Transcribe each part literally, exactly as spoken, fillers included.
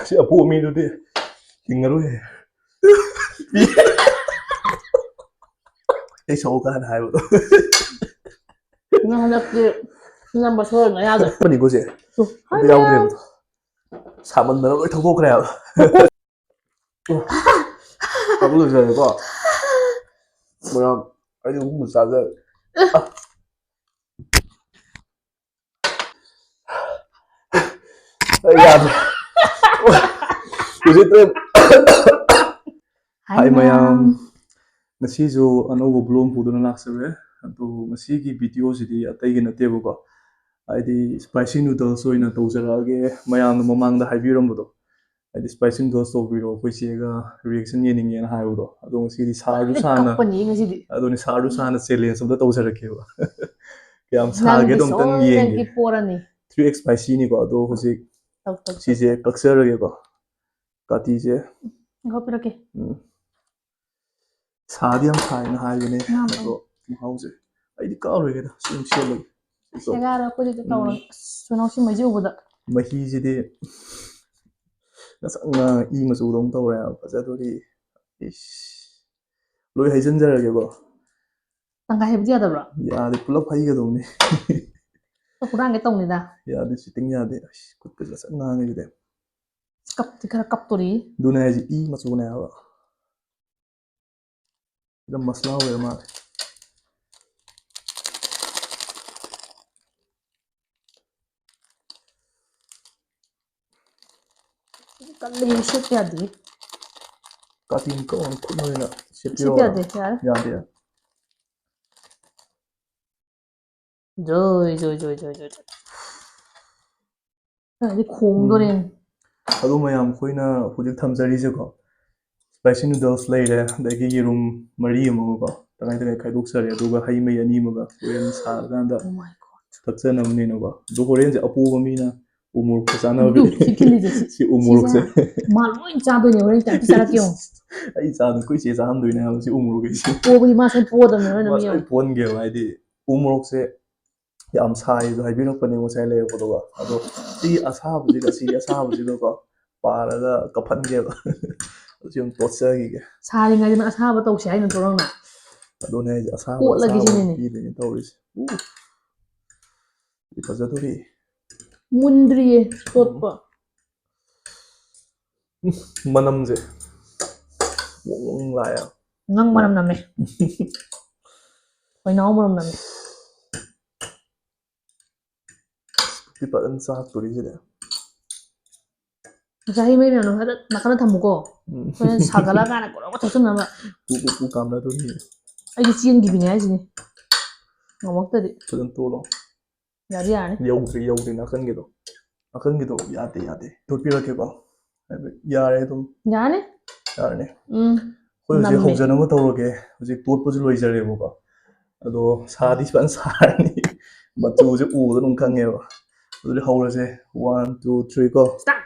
ꯁꯤ ꯑꯄꯣꯛꯄ ꯃꯤꯗꯨꯗꯤ ꯍꯤꯡꯉꯔꯣꯏ꯫ ꯑꯩ ꯁꯧ ꯀꯥꯟꯅ ꯍꯥꯏꯕꯗꯣ꯫ ꯅꯪ ꯍꯟꯗꯛꯇꯤ ꯅꯝꯕ ꯁꯣꯏ ꯃꯌꯥꯗ ꯄꯅꯤꯀꯣꯁꯦ ꯑꯝꯇ ꯌꯥꯎꯗ꯭ꯔꯦꯕꯗꯣ꯫ ꯁꯥꯃꯟꯗꯅ ꯂꯣꯏ ꯊꯛꯇꯣꯛꯈ꯭ꯔꯦ ꯍꯥꯏꯕ꯫ ꯆꯥꯕ ꯂꯣꯏꯖꯔꯦꯀꯣ꯫ ꯃꯌꯥꯝ ꯑꯩꯗꯤ ꯑꯍꯨꯝꯕꯨ ꯆꯥꯖꯔꯦ꯫ ꯑꯩ ꯌꯥꯗ꯭ꯔꯦ꯫ ꯍꯧꯖꯤꯛꯇꯤ ꯍꯥꯏ ꯃꯌꯥꯝ꯫ ꯉꯁꯤꯁꯨ ꯑꯅꯧꯕ vlog ꯄꯨꯗꯨꯅ ꯂꯥꯛꯆꯔꯦ꯫ ꯑꯗꯣ ꯉꯁꯤꯒꯤ videoꯁꯤꯗꯤ ꯑꯇꯩꯒꯤ ꯅꯠꯇꯦꯕꯀꯣ꯫ ꯍꯥꯏꯗꯤ spicy noodles ꯑꯣꯏꯅ ꯇꯧꯖꯔꯛꯑꯒꯦ꯫ ꯃꯌꯥꯝꯅ ꯃꯃꯥꯡꯗ ꯍꯥꯏꯕꯤꯔꯝꯕꯗꯣ꯫ ꯍꯥꯏꯗꯤ spicy noodles ꯇꯧꯕꯤꯔꯣ, ꯑꯩꯈꯣꯏ ꯆꯦꯒ reaction ꯌꯦꯡꯅꯤꯡꯉꯦꯅ ꯍꯥꯏꯕꯗꯣ꯫ ꯑꯗꯣ ꯉꯁꯤꯗꯤ ꯁꯥꯔꯁꯨ ꯁꯥꯅ, ꯀꯞꯄꯅꯤ ꯉꯁꯤꯗꯤ꯫ ꯑꯗꯨꯅꯤ ꯁꯥꯔꯁꯨ ꯁꯥꯅ challenge ꯑꯝꯇ ꯇꯧꯖꯔꯛꯀꯦꯕ꯫ ꯀꯌꯥꯝ ꯁꯥꯒꯦꯗꯣ ꯑꯝꯇꯪ ꯌꯦꯡꯒꯦ꯫ ꯄꯣꯔꯅꯤ꯫ Three X spicyꯅꯤꯀꯣ꯫ ꯑꯗꯣ ꯍꯧꯖꯤꯛ ꯇꯧ, ꯇꯧ, ꯇꯧ꯫ ꯁꯤꯁꯦ ꯀꯛꯆꯔꯒꯦꯀꯣ꯫ ꯀꯥꯇꯤꯁꯦ꯫ ꯉꯥꯏꯈꯣ, ꯄꯤꯔꯛꯀꯦ꯫ ꯎꯝ꯫ ꯁꯥꯗꯤ ꯌꯥꯝ ꯁꯥꯏꯅ ꯍꯥꯏꯕꯅꯦ꯫ ꯌꯥꯝ ꯑꯗꯣ ꯃꯍꯥꯎꯁꯦ ꯑꯩꯗꯤ ꯀꯛꯑꯔꯣꯏꯒꯦꯗ, ꯁꯨꯝ ꯁꯦꯝꯃꯒꯦ꯫ ꯁꯦꯒꯥꯏꯔ ꯑꯩꯈꯣꯏꯗꯤ ꯇꯧꯔ꯫ ꯑꯁ, ꯁꯣꯅꯥꯎ ꯁꯤ ꯃꯩꯁꯤ ꯎꯕꯗ꯫ ꯃꯍꯤꯁꯤꯗꯤ ꯉꯁꯪ ꯉꯥꯡ ꯏ ꯃꯆꯨꯗꯧꯅ ꯇꯧꯔꯦ ꯍꯥꯏꯕ, ꯐꯖꯗꯣꯔꯤ꯫ ꯏꯁ꯫ ꯂꯣꯏ ꯍꯩꯖꯤꯟꯖꯔꯒꯦꯀꯣ꯫ ꯇꯪꯈꯥꯏ ꯍꯩꯕꯗꯤ ꯌꯥꯗꯕ꯭ꯔꯣ? ꯌꯥꯗꯦ, ꯄꯨꯂꯞ ꯍꯩꯒꯗꯧꯅꯤ꯫ ꯍꯨꯔꯥꯟꯒꯦ ꯇꯧꯅꯤꯗ꯫ ꯌꯥꯗꯦ, cheating ꯌꯥꯗꯦ꯫ ꯑꯁ, ꯈꯨꯠꯀꯁꯦ ꯉꯁꯪ ꯉꯥꯡꯉꯦ ꯁꯤꯗꯤ꯫ ꯀꯞꯇꯤ ꯈꯔ ꯀꯞꯇꯣꯔꯤ꯫ ꯑꯗꯨꯅꯦ ꯍꯥꯏꯁꯦ, ꯏ ꯃꯆꯨꯅꯦ ꯍꯥꯏꯕ꯫ ꯁꯤꯗ ꯃꯁꯂꯥ ꯑꯣꯏꯔ ꯃꯥꯜꯂꯦ꯫ ꯀꯜꯂꯦ, ꯁꯦꯠꯄ ꯌꯥꯗꯦ꯫ ꯀꯥꯇꯤꯅ ꯀꯛꯑꯣꯅ ꯈꯨꯠꯅ ꯑꯣꯏꯅ ꯁꯦꯠꯄ ꯁꯦꯠꯄꯤꯔꯣ꯫ ꯌꯥꯗꯦ, ꯌꯥꯔꯦ꯫ ꯌꯥꯗꯦ꯫ ꯖꯣꯏ, ꯖꯣꯏ, ꯖꯣꯏ, ꯖꯣꯏ, ꯖꯣꯏ, ꯖꯣꯏ꯫ ꯑꯗꯨꯗꯤ ꯈꯣꯡꯗꯣꯔꯦ꯫ ꯎꯝ꯫ ꯑꯗꯣ ꯃꯌꯥꯝ ꯑꯩꯈꯣꯏꯅ ꯍꯧꯖꯤꯛ ꯊꯝꯖꯔꯤꯁꯦꯀꯣ, spicy noodles ꯂꯩꯔꯦ, ꯑꯗꯒꯤ ꯌꯦꯔꯨꯝ ꯃꯔꯤ ꯑꯃꯒꯀꯣ, ꯇꯪꯈꯥꯏ ꯇꯪꯈꯥꯏ ꯈꯥꯏꯗꯣꯛꯆꯔꯦ, ꯑꯗꯨꯒ ꯍꯩ ꯃꯍꯤ ꯑꯅꯤ ꯑꯃꯒ ꯍꯣꯔꯦꯟ ꯁꯥꯔꯀꯥꯟꯗ Oh my God. ꯊꯛꯆꯅꯕꯅꯤꯅꯀꯣ꯫ ꯑꯗꯣ ꯍꯣꯔꯦꯟꯁꯦ ꯑꯄꯣꯕ ꯃꯤꯅ ꯎꯃꯣꯔꯣꯛꯀ ꯆꯥꯅꯕ ꯑꯗꯨ ꯁꯤ ꯈꯤꯜꯂꯤꯁꯦ, ꯁꯤ, ꯁꯤ ꯎꯃꯣꯔꯣꯛꯁꯦ꯫ ꯁꯤꯁꯦ ꯃꯥ ꯂꯣꯏ ꯆꯥꯗꯣꯏꯅꯦ, ꯍꯣꯔꯦꯟ ꯆꯥꯛ ꯄꯤꯖꯔꯛꯀꯦ ꯌꯦꯡꯉꯣ꯫ ꯑꯩ ꯆꯥꯗꯣ ꯑꯩꯈꯣꯏ ꯆꯦ ꯆꯥꯍꯟꯗꯣꯏꯅꯦ ꯍꯥꯏꯕ ꯁꯤ ꯎꯃꯣꯔꯣꯛꯀꯤꯁꯦ꯫ ꯄꯣꯕꯗꯤ ꯃꯥ ꯁꯨꯝ ꯄꯣꯗꯕꯅꯦ, ꯍꯣꯔꯦꯟ ꯃꯥ ꯑꯗꯨꯝ ꯌꯦꯡꯉꯣ꯫ ꯂꯣꯏ ꯄꯣꯟꯒꯦꯕ, ꯍꯥꯏꯗꯤ ꯎꯃꯣꯔꯣꯛꯁꯦ ꯌꯥꯝ ꯁꯥꯏꯁꯨ ꯍꯥꯏꯕꯤꯔꯛꯄꯅꯦ ꯉꯁꯥꯏ ꯂꯩꯔꯛꯄꯗꯀꯣ꯫ ꯑꯗꯣ ꯁꯤ ꯑꯁꯥꯕꯁꯤꯒ ꯁꯤ ꯑꯁꯥꯕꯁꯤꯒꯀꯣ ꯄꯥꯔꯒ ꯀꯞꯍꯟꯒꯦꯕ꯫ ꯑꯗꯨꯁꯨ ꯑꯃꯨꯛ ꯇꯣꯠꯆꯈꯤꯒꯦ꯫ ꯁꯥꯔꯤꯉꯩꯗ ꯅꯪ ꯑꯁꯥꯕ ꯇꯧꯁꯦ ꯍꯥꯏ ꯅꯠꯇ꯭ꯔꯣ ꯅꯪꯅ? ꯑꯗꯨꯅꯦ ꯑꯩꯁꯦ ꯑꯁꯥꯕ ꯀꯣꯠꯂꯒꯦ ꯑꯁꯥꯕ ꯁꯤꯅꯤꯅꯦ꯫ ꯄꯤꯗꯣꯏꯅꯦ ꯇꯧꯔꯤꯁꯦ꯫ ꯎ꯫ ꯁꯤ ꯐꯖꯗꯣꯔꯤ꯫ ꯃꯨꯟꯗ꯭ꯔꯤꯌꯦ ꯇꯣꯠꯄ꯫ ꯃꯅꯝꯁꯦ ꯋꯣꯡ ꯋꯣꯡ ꯂꯥꯛꯑꯦ꯫ ꯅꯪ ꯃꯅꯝ ꯅꯝꯃꯦ꯫ ꯍꯣꯏꯅꯥꯎ ꯃꯅꯝ ꯅꯝꯃꯦ꯫ ꯁꯤ ꯐꯖꯅ ꯆꯥꯛꯇꯣꯔꯤꯁꯤꯗꯤ꯫ ꯉꯁꯥꯏ ꯍꯩ ꯃꯍꯤ ꯃꯌꯥꯝꯗꯣ ꯍꯥꯏꯐꯦꯠ ꯅꯥꯀꯟꯗ ꯊꯝꯃꯨꯀꯣ꯫ ꯎꯝ꯫ ꯍꯣꯔꯦꯟ ꯁꯥꯒꯠꯂꯛꯑꯀꯥꯟꯗ ꯀꯣꯔꯣ ꯊꯣꯛꯆꯟꯅꯕ꯫ ꯄꯨ ꯄꯨ ꯄꯨ ꯀꯥꯝꯅꯗꯣꯔꯤ꯫ ꯑꯩꯗꯤ ꯆꯦꯟꯈꯤꯕꯤꯅꯦ ꯍꯥꯏꯁꯤꯅꯤ꯫ ꯉꯝꯃꯛꯇꯗꯤ꯫ ꯐꯖꯅ ꯇꯣꯠꯂꯣ꯫ ꯌꯥꯗꯤ ꯌꯥꯔꯅꯤ꯫ ꯌꯧꯗ꯭ꯔꯤ ꯌꯧꯗ꯭ꯔꯤ ꯅꯥꯀꯟꯒꯤꯗꯣ꯫ ꯅꯥꯀꯟꯒꯤꯗꯣ ꯌꯥꯗꯦ ꯌꯥꯗꯦ꯫ ꯇꯣꯠꯄꯤꯔꯛꯀꯦꯀꯣ꯫ ꯍꯥꯏꯐꯦꯠ ꯌꯥꯔꯦ ꯑꯗꯨꯝ꯫ ꯌꯥꯔꯅꯤ꯫ ꯌꯥꯔꯅꯤ꯫ ꯎꯝ꯫ ꯑꯩꯈꯣꯏ ꯍꯧꯖꯤꯛ ꯅꯝꯃꯦ꯫ ꯍꯧꯖꯅꯕ ꯇꯧꯔꯒꯦ꯫ ꯍꯧꯖꯤꯛ ꯇꯣꯠꯄꯁꯨ ꯂꯣꯏꯖꯔꯦꯕꯀꯣ꯫ ꯑꯗꯣ ꯁꯥꯗꯤ ꯐꯖꯅ ꯁꯥꯔꯅꯤ꯫ ꯃꯆꯨꯁꯦ ꯎꯕꯗ ꯑꯗꯨꯝ ꯈꯪꯉꯦꯕ꯫ ꯑꯗꯨꯗꯤ ꯍꯧꯔꯁꯦ꯫ One, two, three, go꯫ Start꯫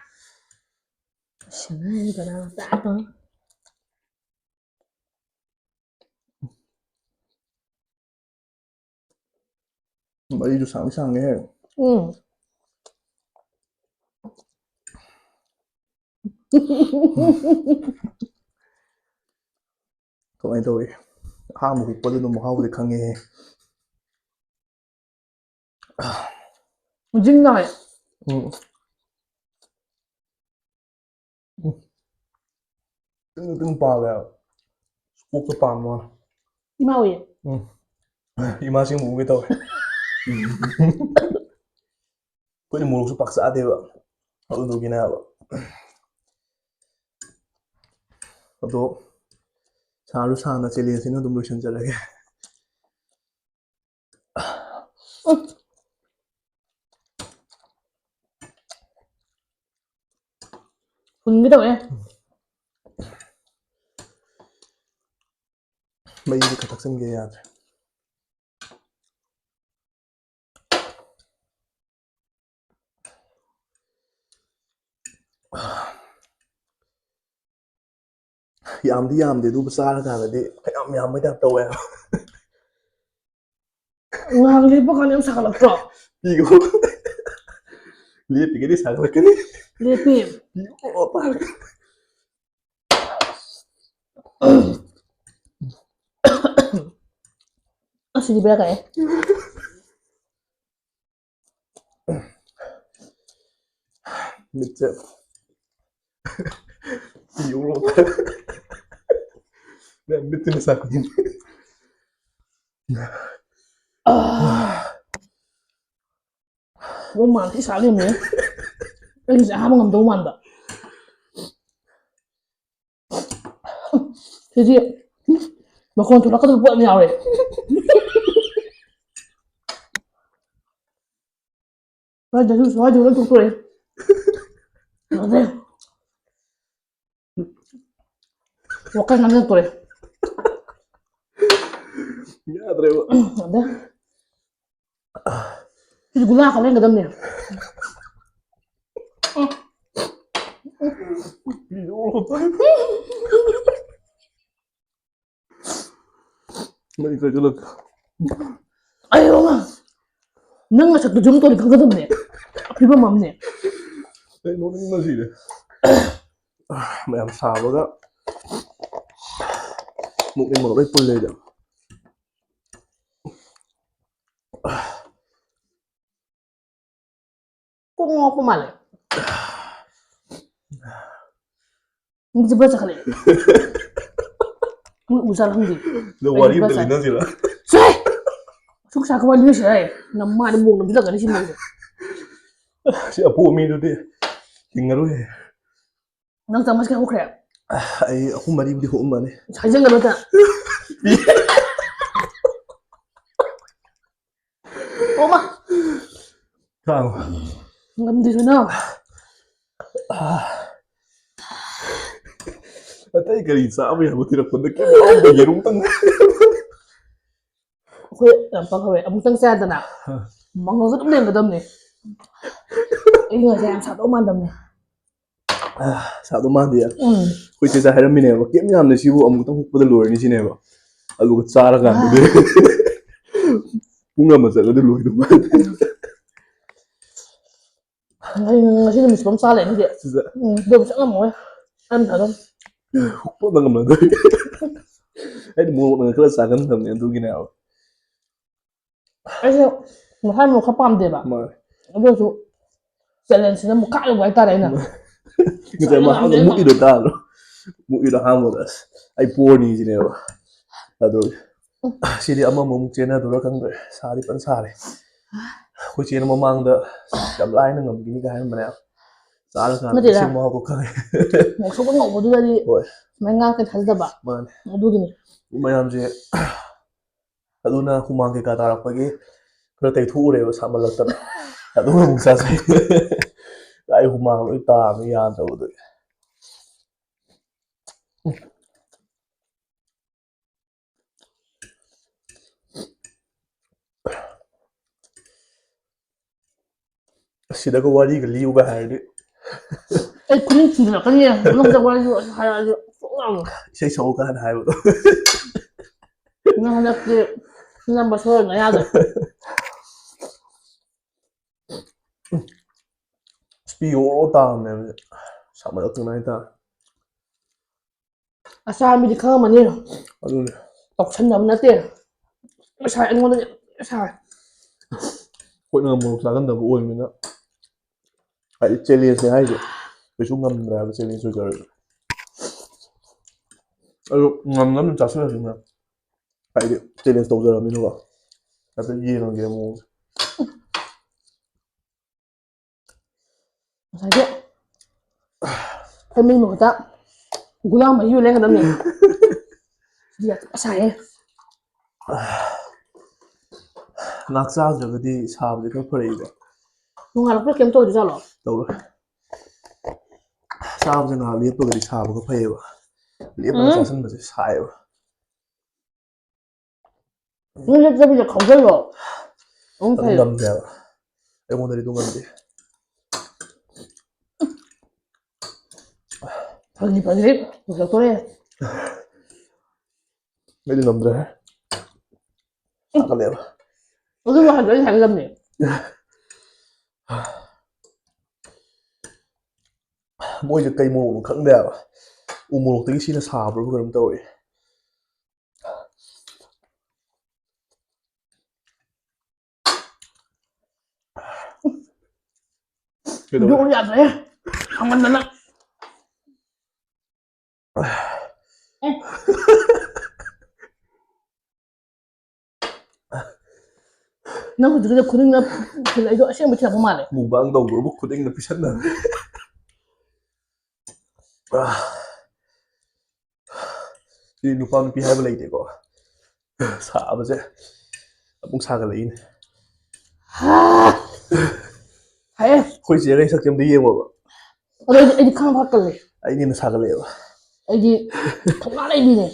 ꯁꯤꯅ ꯀꯅꯥ ꯇꯥꯛꯄ? ꯃꯔꯤꯁꯨ ꯁꯥꯡꯗꯤ ꯁꯥꯡꯉꯦꯍꯦ꯫ ꯎꯝ꯫ ꯀꯃꯥꯏꯅ ꯇꯧꯏ? ꯑꯍꯥꯟꯕ ꯍꯨꯛꯄꯗ ꯑꯗꯨꯝ ꯃꯍꯥꯎꯗꯤ ꯈꯪꯉꯦꯍꯦ꯫ ꯖꯤꯡ ꯂꯥꯎꯋꯦ꯫ ꯎꯝ꯫ ꯎꯝ꯫ ꯇꯤꯡ ꯇꯤꯡ ꯄꯥꯜꯂꯦ ꯍꯥꯏꯕ꯫ ꯀꯣꯛꯇ ꯄꯥꯟꯕ ꯋꯥꯅꯦ꯫ ꯏꯃꯥ ꯎꯏꯌꯦ꯫ ꯎꯝ꯫ ꯏꯃꯥꯁꯤꯡ ꯎꯒꯦ ꯇꯧꯋꯦ꯫ ꯑꯩꯈꯣꯏꯗꯤ ꯃꯣꯔꯣꯛꯁꯨ ꯄꯥꯛ ꯆꯥꯗꯦꯕ꯫ ꯑꯗꯨꯗꯨꯒꯤꯅꯦ ꯍꯥꯏꯕ꯫ ꯑꯗꯣ ꯁꯥꯁꯨ ꯁꯥꯅ challengeꯁꯤꯅ ꯑꯗꯨꯝ ꯂꯣꯏꯁꯤꯟꯖꯔꯒꯦ꯫ ꯐꯨꯟꯒꯦ ꯇꯧꯋꯦ꯫ ꯃꯩꯁꯦ ꯈꯔ ꯊꯛꯆꯟꯒꯦ ꯌꯥꯗ꯭ꯔꯦ꯫ ꯌꯥꯝꯗꯤ ꯌꯥꯝꯗꯦ ꯑꯗꯨꯕꯨ ꯆꯥꯔꯀꯥꯟꯗꯗꯤ ꯐꯅꯌꯥꯝ ꯌꯥꯝꯕꯩ type ꯇꯧꯋꯦ ꯍꯥꯏꯕ꯫ ꯉꯥꯏꯍꯥꯛ ꯂꯦꯞꯄ ꯀꯥꯟꯗ ꯌꯥꯝ ꯁꯥꯒꯠꯂꯛꯇ꯭ꯔꯣ? ꯄꯤꯒꯣ꯫ ꯂꯦꯞꯄꯤꯒꯩꯗꯤ ꯁꯥꯒꯠꯂꯛꯀꯅꯤ꯫ ꯂꯦꯞꯄꯤ꯫ ꯑꯁꯤꯗꯤ ꯕꯦꯔꯥ ꯀꯥꯏ꯫ ꯃꯤꯠꯁꯦ ꯌꯣ꯫ ꯃꯤꯠꯇꯨꯅ ꯁꯥꯊꯤ꯫ ꯑꯣ ꯃꯥ ꯊꯤ ꯁꯥ ꯂꯩꯔꯝꯃꯦ꯫ ꯑꯩꯁꯦ ꯑꯍꯥꯟꯕ ꯉꯝꯗꯧ ꯃꯥꯟꯕ꯫ ꯁꯤꯗꯤ ꯃꯈꯣꯟ ꯊꯣꯛꯂꯛꯀꯗꯕ ꯄꯣꯠ ꯑꯃ ꯌꯥꯎꯔꯦ꯫ ꯁ꯭ꯋꯥꯏꯗꯁꯨ ꯁ꯭ꯋꯥꯏꯗꯁꯨ ꯂꯣꯏ ꯊꯣꯛꯇꯣꯔꯦ꯫ ꯌꯥꯗ꯭ꯔꯦ꯫ ꯋꯥꯈꯜ ꯉꯥꯡꯅꯔꯛꯇꯣꯔꯦ꯫ ꯌꯥꯗ꯭ꯔꯦꯕ꯫ ꯌꯥꯗ꯭ꯔꯦ꯫ ꯁꯤꯗꯤ ꯒꯨꯂꯥ ꯈꯛ ꯂꯦꯡꯒꯗꯕꯅꯦ꯫ ꯃꯩ ꯀꯩꯁꯨ ꯂꯥꯛꯇꯦ꯫ ꯑꯌꯣ ꯃꯥ! ꯅꯪ ꯅꯁꯛꯇꯨ ꯖꯨꯝ ꯇꯧꯔꯗꯤ ꯈꯪꯒꯗꯕꯅꯦ꯫ ꯐꯤꯕꯝ ꯑꯃꯅꯦ꯫ ꯑꯩ ꯅꯣꯛꯅꯤꯡꯕꯅ ꯁꯤꯔꯦ꯫ ꯃꯌꯥꯝ ꯁꯥꯕꯒ ꯅꯣꯛꯅꯤꯡꯕꯒ ꯂꯣꯏ ꯄꯨꯜꯂꯦ ꯑꯩꯗꯤ꯫ ꯀꯣꯛ ꯉꯥꯎꯔꯛꯄ ꯃꯥꯜꯂꯦ꯫ ꯃꯤꯠꯁꯦ ꯕ꯭ꯔ ꯆꯠꯈꯠꯂꯛꯑꯦ꯫ ꯃꯣꯏ ꯎꯖꯥꯠꯂ ꯈꯪꯗꯦ꯫ ꯑꯗꯣ ꯋꯥꯔꯤ ꯑꯝꯇ ꯂꯤꯅꯁꯤꯔ? ꯁꯦ! ꯑꯁꯨꯛ ꯁꯥꯡꯕ ꯋꯥꯔꯤ ꯂꯤꯅꯁꯤꯔ ꯍꯥꯏ? ꯅꯃꯥꯏꯗ ꯃꯣꯡ ꯅꯝꯁꯤꯜꯂꯛꯀꯅꯤ ꯁꯤ ꯃꯤꯁꯦ꯫ ꯁꯤ ꯑꯄꯣꯛꯄ ꯃꯤꯗꯨꯗꯤ ꯍꯤꯡꯉꯔꯣꯏꯍꯦ꯫ ꯅꯪ ꯆꯥꯃꯁ ꯀꯌꯥ ꯍꯨꯛꯈ꯭ꯔꯦ? ꯑꯩ ꯑꯍꯨꯝ ꯃꯔꯤꯕꯨꯗꯤ ꯍꯨꯛꯑꯝꯃꯅꯤ꯫ ꯍꯥꯏꯖꯤꯟꯒꯅꯨ ꯑꯝꯇ꯫ ꯑꯣꯃꯥ! ꯆꯥꯔꯣ꯫ ꯉꯝꯗꯦ ꯁꯣꯅꯥ꯫ ꯑꯇꯩ ꯀꯔꯤ ꯆꯥꯕ ꯌꯥꯕ ꯊꯤꯔꯛꯄꯗ ꯀꯩꯝ ꯌꯥꯎꯔꯝꯗꯦ, ꯌꯦꯔꯨꯝꯇꯪ꯫ ꯑꯩꯈꯣꯏ ꯌꯥꯝ ꯄꯪꯍꯧꯔꯦ꯫ ꯑꯃꯨꯛꯇꯪ ꯆꯥꯗꯅ ꯃꯪꯉꯁꯨ ꯑꯗꯨꯝ ꯂꯩꯔꯝꯒꯗꯕꯅꯦ꯫ ꯑꯩ ꯉꯁꯥꯏ ꯌꯥꯝ ꯁꯥꯗꯧ ꯃꯥꯟꯗꯕꯅꯦ꯫ ꯑꯥ, ꯁꯥꯗꯧ ꯃꯥꯟꯗꯦ꯫ ꯎꯝ꯫ ꯑꯩꯈꯣꯏ ꯆꯦꯗ ꯍꯥꯏꯔꯝꯃꯤꯅꯦꯕ, "ꯀꯩꯝ ꯌꯥꯝꯗꯦ, ꯁꯤꯕꯨ ꯑꯃꯨꯛꯇꯪ ꯍꯨꯛꯄꯗ ꯂꯣꯏꯔꯅꯤ," ꯁꯤꯅꯦꯕ꯫ ꯑꯗꯨꯒ ꯆꯥꯔꯀꯥꯟꯗꯗꯤ ꯑꯥ꯫ ꯄꯨꯡ ꯑꯃ ꯆꯠꯂꯗꯤ ꯂꯣꯏꯗꯧ ꯃꯥꯜꯂꯦ꯫ ꯉꯁꯤ ꯅꯨꯃꯤꯠꯁꯤꯐꯥꯎ ꯆꯥ ꯂꯩ ꯉꯁꯤ꯫ ꯁꯤꯗ ꯎꯝ, ꯑꯗꯨꯕꯨ ꯆꯪꯉꯝꯃꯣꯏ꯫ ꯑꯝ ꯊꯥꯗꯣꯛ ꯍꯨꯛꯄ ꯉꯝꯅꯗꯣꯏ꯫ ꯑꯩꯗꯤ ꯃꯣꯔꯣꯛꯅ ꯈꯔ ꯆꯥꯒꯟꯗꯕꯅꯦ, ꯑꯗꯨꯒꯤꯅꯦꯕ꯫ ꯑꯩꯁꯨ ꯉꯁꯥꯏ ꯃꯣꯔꯣꯛ ꯈꯔ ꯄꯥꯝꯗꯦꯕ꯫ ꯃꯥꯅꯦ꯫ ꯑꯗꯨ ꯑꯣꯏꯔꯁꯨ ꯆꯦꯂꯦꯟꯖꯁꯤꯅ ꯑꯃꯨꯛ ꯀꯥꯏꯔꯨꯕ ꯍꯥꯏꯇꯥꯔꯦ ꯑꯩꯅ꯫ ꯉꯁꯥꯏ ꯃꯍꯥꯛꯅ ꯃꯨꯛꯏꯗꯣ ꯇꯥꯗ꯭ꯔꯣ? ꯃꯨꯛꯏꯗꯣ ꯑꯍꯥꯟꯕꯗ ꯑꯁ ꯑꯩ ꯄꯣꯔꯅꯤ ꯁꯤꯅꯦꯕ꯫ ꯑꯗꯨ ꯁꯤꯗꯤ ꯑꯃꯃꯨꯛ ꯆꯦꯟꯅꯗꯣꯏꯔꯥ ꯈꯪꯗ꯭ꯔꯦ꯫ ꯁꯥꯗꯤ ꯐꯖꯅ ꯁꯥꯔꯦ꯫ ꯑꯩꯈꯣꯏ ꯆꯦꯅ ꯃꯃꯥꯡꯗ ꯌꯥꯝ ꯂꯥꯏꯅ ꯉꯝꯈꯤꯅꯤ ꯀꯥꯏ ꯍꯥꯏꯔꯝꯕꯅꯦ꯫ ꯆꯥꯔꯀꯥꯟꯗ ꯅꯠꯇꯦꯗ꯫ ꯁꯦꯝꯕ ꯍꯧꯔꯛꯄ ꯈꯪꯉꯦ꯫ ꯉꯧꯁꯣꯛꯀ ꯉꯧꯕꯗꯨꯗꯗꯤ ꯍꯣꯏ꯫ ꯁꯨꯃꯥꯏꯅ ꯉꯥꯡꯉꯛꯀꯅꯤ ꯊꯥꯖꯗꯕ꯫ ꯃꯥꯅꯦ꯫ ꯑꯗꯨꯒꯤꯅꯤ꯫ ꯃꯌꯥꯝꯁꯦ ꯑꯗꯨꯅ ꯍꯨꯃꯥꯡ ꯀꯩꯀꯥ ꯇꯥꯔꯛꯄꯒꯤ ꯈꯔ ꯇꯩꯊꯣꯛꯎꯔꯦꯕ ꯁꯥꯃꯜꯂꯛꯇꯅ꯫ ꯑꯗꯨꯒ ꯑꯃꯨꯛ ꯆꯥꯁꯤꯜꯂꯦ꯫ ꯑꯩ ꯍꯨꯃꯥꯡ ꯂꯣꯏ ꯇꯥꯔꯝꯃꯦ ꯌꯥꯗ꯭ꯔꯕꯗꯨꯒꯤ꯫ ꯑꯁꯤꯗꯒ ꯋꯥꯔꯤꯒ ꯂꯤꯌꯨꯒ ꯍꯥꯏꯔꯗꯤ꯫ ꯑꯩ ꯈꯨꯅꯤꯡ ꯊꯤꯟꯖꯤꯜꯂꯛꯀꯅꯤ ꯅꯪ ꯍꯟꯗꯛ ꯋꯥꯔꯤꯁꯨ ꯍꯥꯏꯔꯛꯑꯗꯤ꯫ ꯏꯁꯩ ꯁꯛꯎ ꯀꯥꯏꯅ ꯍꯥꯏꯕꯗꯣ꯫ ꯅꯪ ꯍꯟꯗꯛꯇꯤ ꯅꯝꯕ ꯁꯣꯏꯔꯣꯏ ꯅꯌꯥꯗꯣ꯫ ꯏꯁꯄꯤ ꯑꯣ ꯇꯥꯕꯅꯦꯕ ꯁꯥꯃꯜꯂꯛꯇꯅ ꯍꯥꯏꯇꯥꯔꯦ꯫ ꯑꯆꯥ ꯃꯤꯗꯤ ꯈꯪꯉꯝꯃꯅꯤ꯫ ꯑꯗꯨꯅꯦ꯫ ꯇꯧꯁꯟꯅꯕ ꯅꯠꯇꯦ꯫ ꯂꯣꯏ ꯁꯥꯏ ꯑꯩꯉꯣꯟꯗꯗꯤ꯫ ꯂꯣꯏ ꯁꯥꯏ꯫ ꯑꯩꯈꯣꯏꯅ ꯃꯣꯔꯣꯛ ꯆꯥꯒꯟꯗꯕ ꯑꯣꯏꯕꯅꯤꯅ ꯍꯥꯏꯗꯤ ꯆꯦꯂꯦꯟꯖꯅꯦ ꯍꯥꯏꯁꯦ꯫ ꯀꯩꯁꯨ ꯉꯝꯗ꯭ꯔꯦ ꯍꯥꯏꯕ ꯆꯦꯂꯦꯟꯖ ꯑꯣꯏꯖꯔꯁꯨ꯫ ꯑꯗꯨ ꯉꯝꯅꯕ ꯆꯥꯁꯤꯜꯂꯁꯤꯅ ꯍꯥꯏꯗꯤ ꯆꯦꯂꯦꯟꯖ ꯇꯧꯖꯔꯕꯅꯤꯅꯀꯣ꯫ ꯍꯥꯏꯐꯦꯠ ꯌꯦꯡꯉꯒꯦ ꯃꯑꯣꯡꯁꯦ꯫ ꯉꯁꯥꯏꯒꯤ ꯈꯣꯏ ꯃꯩ ꯃꯍꯨꯠꯇ ꯒꯨꯂꯥ ꯃꯍꯤ ꯑꯣꯏꯅ ꯂꯩꯒꯗꯕꯅꯦ꯫ ꯁꯤꯗꯤ ꯌꯥꯝ ꯊꯤꯅ ꯁꯥꯏꯍꯦ꯫ ꯉꯥꯏꯍꯥꯛ ꯆꯥꯗ꯭ꯔꯒꯗꯤ ꯁꯥꯕꯁꯦ ꯈꯔ ꯐꯔꯛꯏꯀꯣ꯫ ꯅꯣꯡꯉꯥꯜꯂꯛꯄꯗ ꯀꯩꯝ ꯇꯧꯗꯣꯏꯖꯥꯠꯂꯣ? ꯇꯧꯔꯣꯏ꯫ ꯆꯥꯕꯁꯦ ꯉꯥꯏꯍꯥꯛ ꯂꯦꯞꯄꯒꯗꯤ ꯁꯥꯕꯒ ꯐꯩꯌꯦꯕ꯫ ꯂꯦꯞꯄꯒ ꯎꯝ꯫ ꯆꯥꯁꯤꯟꯕꯁꯦ ꯁꯥꯏꯌꯦꯕ꯫ ꯅꯪ ꯂꯦꯞꯇꯕꯤꯗ ꯈꯥꯎꯖꯜꯂꯣ꯫ ꯑꯗꯨꯝ ꯑꯗꯨ ꯐꯩ꯫ ꯉꯝꯗꯦꯕ꯫ ꯑꯩꯉꯣꯟꯗꯗꯤ ꯑꯗꯨ ꯉꯝꯗꯦ꯫ ꯐꯥꯒꯤ ꯐꯥꯒꯤ ꯄꯨꯁꯜꯂꯛꯇꯣꯔꯦ꯫ ꯑꯩꯗꯤ ꯉꯝꯗ꯭ꯔꯦꯍꯦ꯫ ꯁꯥꯒꯠꯂꯦꯕ꯫ ꯑꯗꯨ ꯋꯥꯍꯟꯗꯣ ꯑꯩꯅ ꯍꯥꯏꯒꯗꯕꯅꯦ꯫ ꯃꯣꯏꯁꯦ ꯀꯩ ꯃꯣꯔꯣꯛꯅꯣ ꯈꯪꯗꯦ ꯍꯥꯏꯕ꯫ ꯎ ꯃꯣꯔꯣꯛꯇꯒꯤ ꯁꯤꯅ ꯁꯥꯕ꯭ꯔꯕ ꯀꯩꯅꯣꯝ ꯇꯧꯋꯦ꯫ ꯀꯩꯗꯧꯔꯦ? ꯌꯣꯛ ꯌꯥꯗ꯭ꯔꯦ꯫ ꯁꯥꯃꯟꯗꯅ꯫ ꯑꯦ꯫ ꯅꯪ ꯍꯧꯖꯤꯛꯀꯤꯗꯣ ꯈꯨꯅꯤꯡꯅ ꯊꯤꯜꯂꯛꯏꯗꯣ ꯑꯁꯦꯡꯕ ꯊꯤꯜꯂꯛꯄ ꯃꯥꯜꯂꯦ꯫ ꯃꯨꯛꯕꯥꯡ ꯇꯧꯕꯕꯨ ꯈꯨꯅꯤꯡꯅ ꯄꯤꯁꯟꯅꯕꯅꯦ꯫ ꯑꯥ꯫ ꯁꯤ ꯅꯨꯄꯥ ꯅꯨꯄꯤ ꯍꯥꯏꯕ ꯂꯩꯇꯦꯀꯣ꯫ ꯁꯥꯕꯁꯦ ꯑꯃꯨꯛ ꯁꯥꯒꯠꯂꯛꯏꯅꯦ꯫ ꯍꯥ! ꯍꯥꯏꯌꯦ꯫ ꯑꯩꯈꯣꯏ ꯆꯦꯒ ꯁꯛꯁꯦ ꯑꯝꯇ ꯌꯦꯡꯉꯣꯕ꯫ ꯑꯗꯣ ꯑꯩꯗꯤ, ꯑꯩꯗꯤ ꯈꯥꯡꯕ ꯀꯜꯂꯦ꯫ ꯑꯩꯅ ꯍꯦꯟꯅ ꯁꯥꯒꯠꯂꯛꯑꯦꯕ꯫ ꯑꯩꯗꯤ ꯊꯧꯅꯥ ꯂꯩꯕꯤꯅꯦ꯫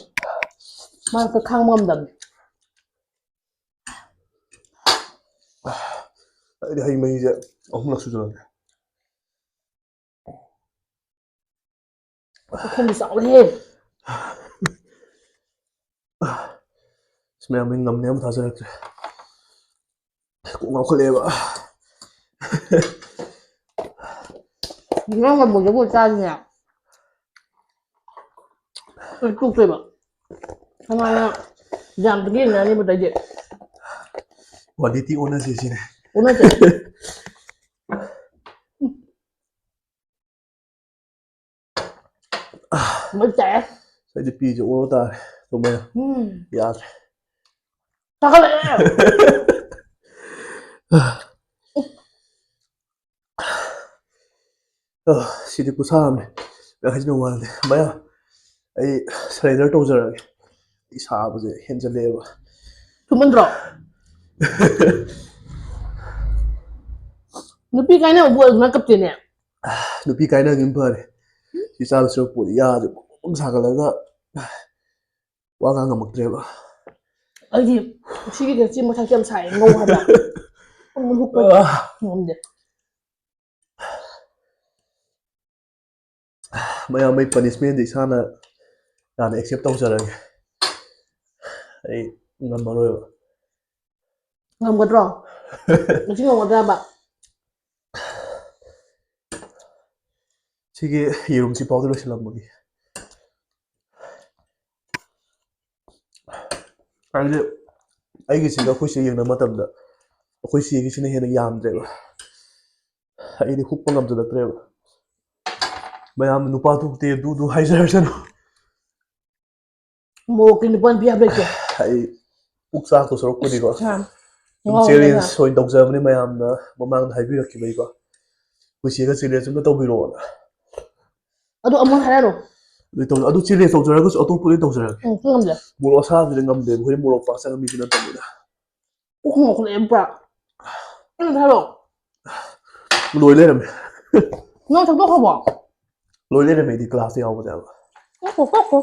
ꯃꯥ ꯍꯦꯛꯇ ꯈꯥꯡꯕ ꯉꯝꯗꯕꯅꯦ꯫ ꯑꯩꯗꯤ ꯍꯩ ꯃꯍꯤꯁꯦ ꯑꯍꯨꯝꯂꯛ ꯁꯨꯖꯜꯂꯒꯦ꯫ ꯄꯨꯈꯝꯗꯤ ꯆꯥꯎꯔꯦꯍꯦ꯫ ꯑꯁ, ꯃꯌꯥꯝ, ꯑꯩ ꯉꯝꯅꯦ ꯑꯃ ꯊꯥꯖꯔꯛꯇ꯭ꯔꯦ꯫ ꯀꯣꯛ ꯉꯥꯎꯈꯠꯂꯛꯑꯦꯕ꯫ ꯅꯪ ꯉꯝꯕꯗꯨꯕꯨ ꯆꯥꯁꯤꯅꯦ꯫ ꯑꯩ ꯇꯣꯛꯇꯣꯏꯕ꯫ ꯀꯅꯥꯅ ꯌꯥꯝꯗꯒꯤ ꯌꯦꯡꯅꯔꯅꯤꯕ ꯑꯇꯩꯗꯤ? Quality ꯑꯣꯟꯅꯁꯤ ꯁꯤꯅꯦ꯫ ꯑꯣꯟꯅꯁꯦ꯫ ꯃꯩ ꯆꯥꯛꯑꯦ꯫ ꯑꯩꯗꯤ ꯄꯤꯁꯦ ꯑꯣꯔ ꯇꯥꯔꯦ꯫ ꯇꯨꯝꯃꯦ꯫ ꯎꯝ꯫ ꯌꯥꯗ꯭ꯔꯦ꯫ ꯆꯥꯈꯠꯂꯛꯑꯦ꯫ ꯑ, ꯁꯤꯗꯤ ꯈꯨꯁꯥ ꯑꯃꯅꯤ꯫ ꯀꯩ ꯍꯥꯏꯗꯣꯏꯅꯣ ꯈꯪꯗꯦ꯫ ꯃꯌꯥ, ꯑꯩ surrender ꯇꯧꯖꯔꯒꯦ꯫ ꯑꯩ ꯁꯥꯕꯁꯦ ꯍꯦꯟꯖꯜꯂꯛꯑꯦꯕ꯫ ꯊꯨꯝꯃꯟꯗ꯭ꯔꯣ? ꯅꯨꯄꯤ ꯀꯥꯏꯅꯕꯕꯨ ꯑꯗꯨꯃꯥꯏꯅ ꯀꯞꯇꯦꯅꯦ꯫ ꯅꯨꯄꯤ ꯀꯥꯏꯅꯈꯤꯕꯅ ꯐꯔꯦ꯫ ꯁꯤ ꯆꯥꯗꯣꯏ ꯁꯔꯨꯛꯄꯨꯗꯤ ꯌꯥꯁꯦ ꯕꯪ ꯕꯪ ꯁꯥꯒꯠꯂꯒ ꯋꯥ ꯉꯥꯡ ꯉꯝꯃꯛꯇ꯭ꯔꯦꯕ꯫ ꯑꯩꯗꯤ ꯁꯤꯒꯤ ꯆꯦ ꯃꯊꯛꯁꯦ ꯌꯥꯝ ꯁꯥꯏꯌꯦ, ꯉꯧ ꯍꯥꯏꯕ꯫ ꯑꯃꯨꯛ ꯍꯨꯛꯄ ꯑꯥ꯫ ꯉꯝꯗꯦ꯫ ꯃꯌꯥꯝ, ꯑꯩ punishment ꯗꯤ ꯏꯁꯥꯅ ꯍꯥꯟꯅ accept ꯇꯧꯖꯔꯒꯦ꯫ ꯑꯩ ꯉꯝꯃꯔꯣꯏꯕ꯫ ꯉꯝꯒꯗ꯭ꯔꯣ? ꯉꯁꯤ ꯉꯝꯒꯗ꯭ꯔꯕ? ꯁꯤꯒꯤ ꯌꯦꯔꯨꯝꯁꯤ ꯐꯥꯎꯗꯤ ꯂꯣꯏꯁꯤꯜꯂꯝꯃꯒꯦ꯫ ꯍꯥꯏꯗꯤ ꯑꯩꯒꯤꯁꯤꯒ ꯑꯩꯈꯣꯏ ꯆꯦ ꯌꯦꯡꯅꯕ ꯃꯇꯝꯗ ꯑꯩꯈꯣꯏ ꯆꯦꯒꯤꯁꯤꯅ ꯍꯦꯟꯅ ꯌꯥꯝꯗ꯭ꯔꯦꯕ꯫ ꯑꯩꯗꯤ ꯍꯨꯞꯄ ꯉꯝꯖꯜꯂꯛꯇ꯭ꯔꯦꯕ꯫ ꯃꯌꯥꯝ ꯅꯨꯄꯥ ꯊꯣꯛꯇꯦ ꯑꯗꯨꯗꯨ ꯍꯥꯏꯖꯔꯁꯅꯨ꯫ ꯃꯣꯔꯣꯛꯀꯤ ꯅꯨꯄꯥ ꯅꯨꯄꯤ ꯍꯥꯏꯕ ꯂꯩꯇꯦ꯫ ꯑꯩ ꯄꯨꯛ ꯆꯥꯛꯇꯣ ꯁꯔꯨꯛꯄꯨꯗꯤꯀꯣ꯫ ꯍꯥ꯫ ꯑꯗꯨꯝ ꯉꯥꯎꯔꯦ challenge ꯅꯪ꯫ ꯑꯣꯏꯅ ꯇꯧꯖꯕꯅꯤ ꯃꯌꯥꯝꯅ ꯃꯃꯥꯡꯗ ꯍꯥꯏꯕꯤꯔꯛꯈꯤꯕꯒꯤꯀꯣ꯫ ꯑꯩꯈꯣꯏ ꯆꯦꯒ challenge ꯑꯝꯇ ꯇꯧꯕꯤꯔꯛꯑꯣꯅ꯫ ꯑꯗꯨ ꯑꯃꯨꯛ ꯍꯥꯏꯔꯛꯑꯅꯨ꯫ ꯑꯗꯨ ꯇꯧ-, ꯑꯗꯨ challenge ꯇꯧꯖꯔꯒꯁꯨ ꯑꯇꯣꯞꯄ ꯂꯣꯏ ꯇꯧꯖꯔꯒꯦ꯫ ꯎꯝ, ꯉꯝꯗꯦ꯫ ꯃꯣꯔꯣꯛ ꯑꯁꯥꯕꯗꯤ ꯉꯝꯗꯦ, ꯑꯩꯈꯣꯏ ꯃꯣꯔꯣꯛ ꯄꯥꯛ ꯆꯥꯕ ꯃꯤꯁꯨ ꯅꯠꯇꯕꯅꯤꯅ꯫ ꯄꯨꯛ ꯉꯥꯎꯈꯠꯂꯛꯑꯦ ꯄꯨꯔꯥ꯫ ꯑꯩꯅ ꯍꯥꯏꯔꯣ꯫ ꯂꯣꯏ ꯂꯩꯔꯝꯃꯦ꯫ ꯅꯪ ꯊꯛꯇꯣꯛꯈ꯭ꯔꯕꯣ? ꯂꯣꯏ ꯂꯩꯔꯝꯃꯦ ꯑꯩꯗꯤ class ꯇ ꯌꯥꯎꯕꯗ ꯍꯥꯏꯕ꯫ ꯉꯥꯏꯈꯣ, ꯉꯥꯏꯈꯣ꯫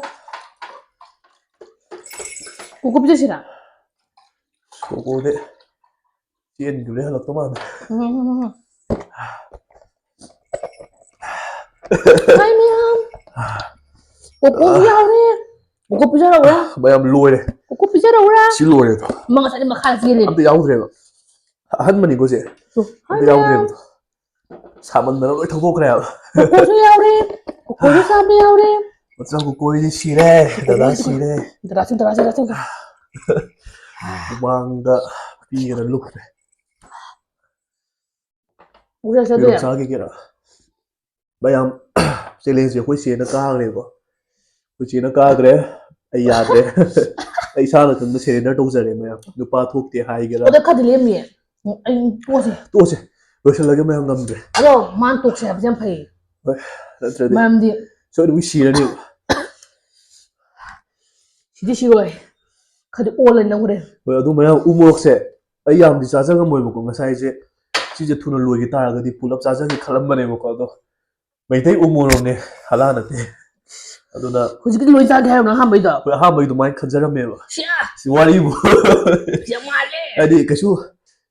ꯀꯣꯀꯣ ꯄꯤꯖꯁꯤꯔꯥ? ꯀꯣꯀꯣꯗꯤ ꯆꯦꯟꯈꯤꯕꯗꯩ ꯍꯜꯂꯛꯇꯧ ꯃꯥꯟꯗꯦ꯫ ꯎꯝ, ꯎꯝ, ꯎꯝ, ꯎꯝ꯫ ꯍꯥꯏ ꯃꯌꯥꯝ꯫ ꯀꯣꯀꯣꯁꯨ ꯌꯥꯎꯔꯦ꯫ ꯀꯣꯀꯣ ꯄꯤꯖꯔꯛꯎꯔꯥ? ꯃꯌꯥꯝ ꯂꯣꯏꯔꯦ꯫ ꯀꯣꯀꯣ ꯄꯤꯖꯔꯛꯎꯔꯥ? ꯁꯤ ꯂꯣꯏꯔꯦ ꯑꯗꯣ꯫ ꯃꯥ ꯉꯁꯥꯏꯗꯩ ꯃꯈꯥꯗ ꯆꯦꯜꯂꯤꯅꯦ꯫ ꯑꯝꯇ ꯌꯥꯎꯗ꯭ꯔꯦꯕ꯫ ꯑꯍꯟꯕꯅꯤꯀꯣ ꯁꯦ꯫ ꯇꯨ, ꯍꯥꯏ ꯑꯝꯇ ꯃꯌꯥꯝ꯫ ꯌꯥꯎꯗ꯭ꯔꯦꯕ꯫ ꯁꯥꯃꯟꯗꯅ ꯂꯣꯏ ꯊꯧꯗꯣꯛꯈ꯭ꯔꯦ ꯍꯥꯏꯕ꯫ ꯀꯣꯀꯣꯁꯨ ꯌꯥꯎꯔꯦ꯫ ꯀꯣꯀꯣꯁꯨ ꯆꯥꯕ ꯌꯥꯎꯔꯦ꯫ ꯃꯆꯥ ꯀꯣꯀꯣ ꯍꯣꯏꯗꯤ ꯁꯤꯔꯦ꯫ ꯀꯣꯀꯣ ꯗꯗꯥ ꯍꯣꯏꯗꯤ ꯁꯤꯔꯦ꯫ ꯗꯗꯥ ꯁꯤꯔꯦ, ꯗꯗꯥ ꯁꯤꯔꯦ, ꯗꯗꯥ ꯁꯤꯔꯦ꯫ ꯍꯨꯃꯥꯡꯗ ꯄꯤꯒꯅ ꯂꯨꯞꯈ꯭ꯔꯦ꯫ ꯎꯔꯁꯦ ꯑꯗꯨ ꯀꯩꯅꯣꯝ ꯌꯥꯝ꯫ ꯆꯥꯈꯤꯒꯦꯔꯥ? ꯃꯌꯥꯝ, challenge ꯁꯦ ꯑꯩꯈꯣꯏ ꯆꯦꯅ ꯀꯥꯈ꯭ꯔꯦꯀꯣ꯫ ꯑꯩꯈꯣꯏ ꯆꯦꯅ ꯀꯥꯈ꯭ꯔꯦ꯫ ꯑꯩ ꯌꯥꯗ꯭ꯔꯦ꯫ ꯑꯩ ꯏꯁꯥꯅ ꯏꯊꯟꯇ surrender ꯇꯧꯖꯔꯦ ꯃꯌꯥꯝ꯫ ꯅꯨꯄꯥ ꯊꯣꯛꯇꯦ ꯍꯥꯏꯒꯦꯔꯥ? ꯑꯗꯣ ꯈꯔꯗꯤ ꯂꯦꯝꯃꯤꯌꯦ꯫ ꯎꯝ, ꯑꯩ ꯇꯣꯛꯑꯁꯦ꯫ ꯇꯣꯛꯑꯁꯦ꯫ ꯂꯣꯏꯁꯤꯜꯂꯒꯦ ꯃꯌꯥꯝ, ꯉꯝꯗ꯭ꯔꯦ꯫ ꯑꯗꯣ ꯃꯥꯅ ꯇꯣꯛꯁꯦ ꯍꯥꯏꯕꯁꯦ ꯌꯥꯝ ꯐꯩꯌꯦ꯫ ꯍꯣꯏ, ꯅꯠꯇ꯭ꯔꯗꯤ ꯃꯔꯝꯗꯤ ꯁꯣꯏꯗꯅ ꯁꯤꯔꯅꯦꯕ꯫ ꯁꯤꯗꯤ ꯁꯤꯔꯣꯏ꯫ ꯈꯔꯗꯤ ꯑꯣꯜꯂꯅꯤ ꯅꯪ ꯍꯣꯔꯦꯟ꯫ ꯍꯣꯏ, ꯑꯗꯨ ꯃꯌꯥꯝ ꯎ ꯃꯣꯔꯣꯛꯁꯦ ꯑꯩ ꯌꯥꯝꯗꯤ ꯆꯥꯖ ꯉꯝꯃꯣꯏꯕꯀꯣ꯫ ꯉꯁꯥꯏꯁꯦ ꯁꯤꯁꯦ ꯊꯨꯅ ꯂꯣꯏꯒꯤ ꯇꯥꯔꯒꯗꯤ ꯄꯨꯂꯞ ꯆꯥꯖꯒꯦ ꯈꯜꯂꯝꯕꯅꯦꯕꯀꯣ꯫ ꯑꯗꯣ ꯃꯩꯇꯩ ꯎ ꯃꯣꯔꯣꯛꯅꯦ, ꯍꯂꯥ ꯅꯠꯇꯦ꯫ ꯑꯗꯨꯅ ꯍꯧꯖꯤꯛꯀꯤꯗꯤ ꯂꯣꯏ ꯆꯥꯒꯦ ꯍꯥꯏꯔꯣ ꯅꯪ ꯑꯍꯥꯟꯕꯩꯗꯣ? ꯍꯣꯏ, ꯑꯍꯥꯟꯕꯩ ꯑꯗꯨꯃꯥꯏꯅ ꯈꯟꯖꯔꯝꯃꯦꯕ꯫ ꯁꯤꯌꯥ! ꯁꯤ ꯋꯥꯔꯤꯕꯨ꯫ ꯌꯥꯝ ꯃꯥꯜꯂꯦ꯫ ꯍꯥꯏꯗꯤ ꯀꯩꯁꯨ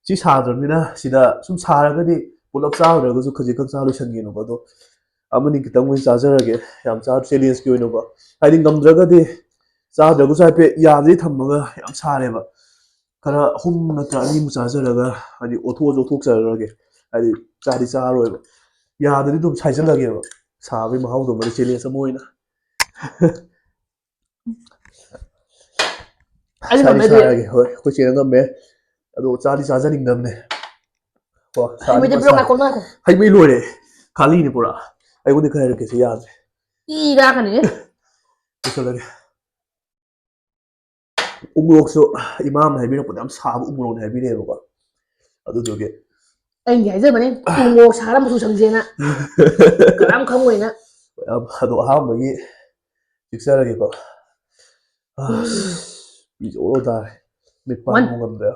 ꯁꯤ ꯁꯥꯗ꯭ꯔꯕꯅꯤꯅ ꯁꯤꯗ ꯁꯨꯝ ꯁꯥꯔꯒꯗꯤ ꯄꯨꯂꯞ ꯆꯥꯗ꯭ꯔꯒꯁꯨ ꯈꯖꯤꯛꯈꯛ ꯆꯥ ꯂꯣꯏꯁꯟꯒꯦꯅꯀꯣ꯫ ꯑꯗꯣ ꯑꯃꯅꯤ ꯈꯤꯇꯪ ꯑꯣꯏꯅ ꯆꯥꯖꯔꯒꯦ, ꯌꯥꯝ ꯆꯥ-, challenge ꯀꯤ ꯑꯣꯏꯅꯀꯣ꯫ ꯍꯥꯏꯗꯤ ꯉꯝꯗ꯭ꯔꯒꯗꯤ ꯆꯥꯗ꯭ꯔꯒꯁꯨ ꯍꯥꯏꯐꯦꯠ ꯌꯥꯗꯗꯤ ꯊꯝꯃꯒ ꯌꯥꯝ ꯁꯥꯔꯦꯕ꯫ ꯈꯔ ꯑꯍꯨꯝ ꯅꯠꯇ꯭ꯔ ꯑꯅꯤꯃꯨꯛ ꯆꯥꯖꯔꯒ, ꯍꯥꯏꯗꯤ ꯑꯣꯠꯊꯣꯛꯑꯁꯨ ꯑꯣꯠꯊꯣꯛꯆꯔꯒꯦ꯫ ꯍꯥꯏꯗꯤ ꯆꯥꯗꯤ ꯆꯥꯔꯣꯏꯕ꯫ ꯌꯥꯗꯗꯤ ꯑꯗꯨꯝ ꯁꯥꯏꯖꯜꯂꯒꯦꯕ꯫ ꯁꯥꯕꯒꯤ ꯃꯍꯥꯎꯗꯣ ꯃꯗꯨ ꯆꯦꯂꯦꯟꯖ ꯑꯃ ꯑꯣꯏꯅ꯫ ꯑꯩ ꯁꯥꯗꯤ ꯉꯝꯃꯗꯤ ꯁꯥꯔꯒꯦ, ꯍꯣꯏ, ꯑꯩꯈꯣꯏ ꯆꯦꯅ ꯉꯝꯃꯦ꯫ ꯑꯗꯣ ꯆꯥꯗꯤ ꯆꯥꯖꯅꯤꯡꯗꯕꯅꯦ꯫ ꯀꯣ, ꯁꯥꯗꯤ ꯍꯩꯃꯩꯗꯤ ꯐꯖꯅ ꯄꯤꯔꯣ ꯁꯥꯔꯦ꯫ ꯉꯥꯏꯈꯣ ꯉꯥꯏꯈꯣ꯫ ꯍꯩꯃꯩ ꯂꯣꯏꯔꯦ꯫ ꯈꯥꯂꯤꯅꯦ ꯄꯨꯔꯥ꯫ ꯑꯩꯉꯣꯟꯗ ꯈꯔ ꯍꯥꯏꯔꯛꯀꯦꯁꯦ, ꯌꯥꯗ꯭ꯔꯦ꯫ ꯏ ꯀꯥꯔꯛꯀꯅꯤꯅꯦ꯫ ꯂꯣꯏꯁꯜꯂꯒꯦ꯫ ꯎꯃꯣꯔꯣꯛꯁꯨ ꯏꯃꯥꯅ ꯍꯥꯏꯕꯤꯔꯛꯄꯗ ꯌꯥꯝ ꯁꯥꯕ ꯎꯃꯣꯔꯣꯛꯅꯦ ꯍꯥꯏꯕꯤꯔꯛꯑꯦꯕꯀꯣ꯫ ꯑꯗꯨꯗꯨꯒꯤ ꯑꯩꯅꯗꯤ ꯍꯥꯏꯖꯕꯅꯦ, ꯎꯃꯣꯔꯣꯛ ꯁꯥꯔ ꯃꯆꯨ ꯁꯪꯁꯦꯅ꯫ ꯀꯅꯥꯝ ꯈꯪꯉꯣꯏꯅ꯫ ꯌꯥꯝ ꯑꯗꯣ ꯑꯍꯥꯟꯕꯒꯤ ꯆꯤꯛꯆꯔꯒꯦꯀꯣ꯫ ꯑꯁ, ꯄꯤꯖꯧꯔꯣ ꯇꯥꯔꯦ꯫ ꯃꯤꯠ One. ꯄꯥꯡꯕ ꯉꯝꯗ꯭ꯔꯦ꯫